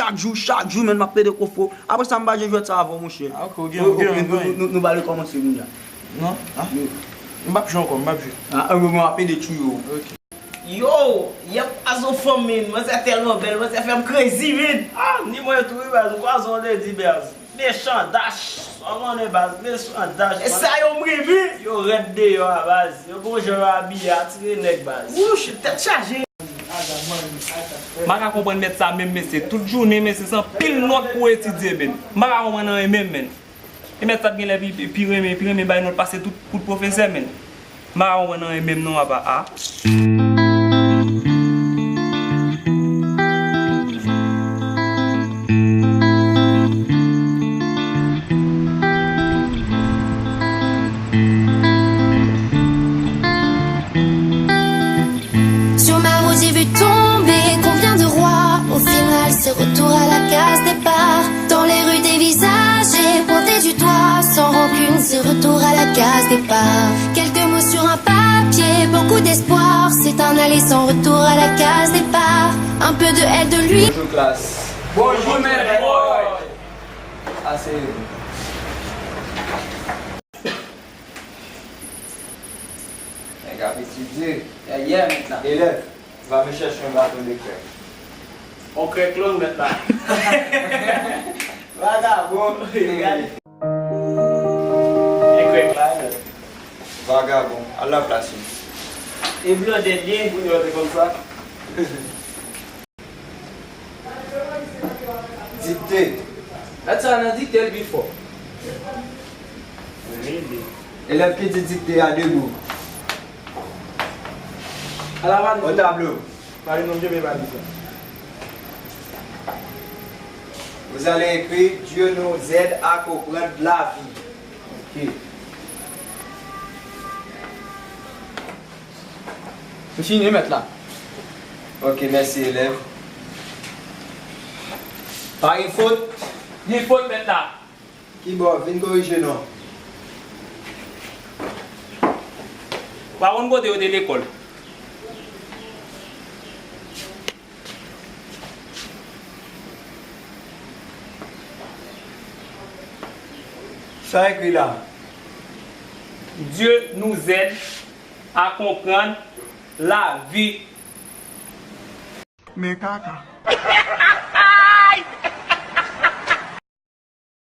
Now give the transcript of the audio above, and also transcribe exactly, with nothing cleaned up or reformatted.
chak jou, chak jou, menn, m ap plede konfo. Apre sa, m pa jwe jwèt sa avè w, monchè. Ah, ok, ou gen, ou gen, ou gen. Nou, nou, nou, nou pral kòmanse kounye a. Non? Ah? M p ap jwe ankò, m p ap jwe. Ah, mwen, mwen ap ede tchou yo. Ok. Yo, yè m kwaze yon fanm, man. Manzè tèlman bèl, manzè fè m crazy, man. Ah, ni mwen tou, wi, baz. M kwaze yon lady, baz. Mechan dach. Sa w konnen, baz. Mechan dach. E sa yo m renmen. Yo rèd deyò a, baz. Yo gon jan yo abiye, atire nèg, baz. Wouch, tèt chaje. M pa ka konprann mèt sa menm, mesye. Tout jounen, mesye, se anpil nòt pou etidye, man. M pa ka konprann anyen menm, man. E mèt sa t genlè pi, pi renmen, pi renmen bay nòt pase tout, tout pwofesè, menn. M pa ka konprann anyen menm non, apa, a. Sur ma route, j'ai vu tomber combien de rois. Au final, c'est retour à la case départ. Dans les rues, des visages pointés du doigt. Sans rancune, c'est retour à la case départ. Quelques mots sur un papier, beaucoup d'espoir. S'est en allé sans retour à la case départ. Un peu de haine de lui. Bonjou, klas. Bonjou, mèt. Aseye nou. Nèg ap etidye. Yè, yè, mèt la. Elèv, va me chercher un bâton de craie. On krèk long, mèt la. Vagabon. Gade. E krèk la, mèt. Vagabon, al la plas ou. E blòdèt li ye. Pou yo te konn sa. Dikte. Mèt sa nan dikte l pi fò. Elèv ki di dikte a debou. Ala pa di. Au tableau. Pale non, je vais pas dire ça. Vous allez écrire Dieu nous aide à comprendre la vie. Ok. M fini, mèt la. Ok, mèsi, elèv. Pa gen fot? Gen fot, mèt la. Kibò? Vin korije non. Pa konn kote yo te lekòl. Sa ekri la. Dieu nous aide à comprendre la vie. Men kaka.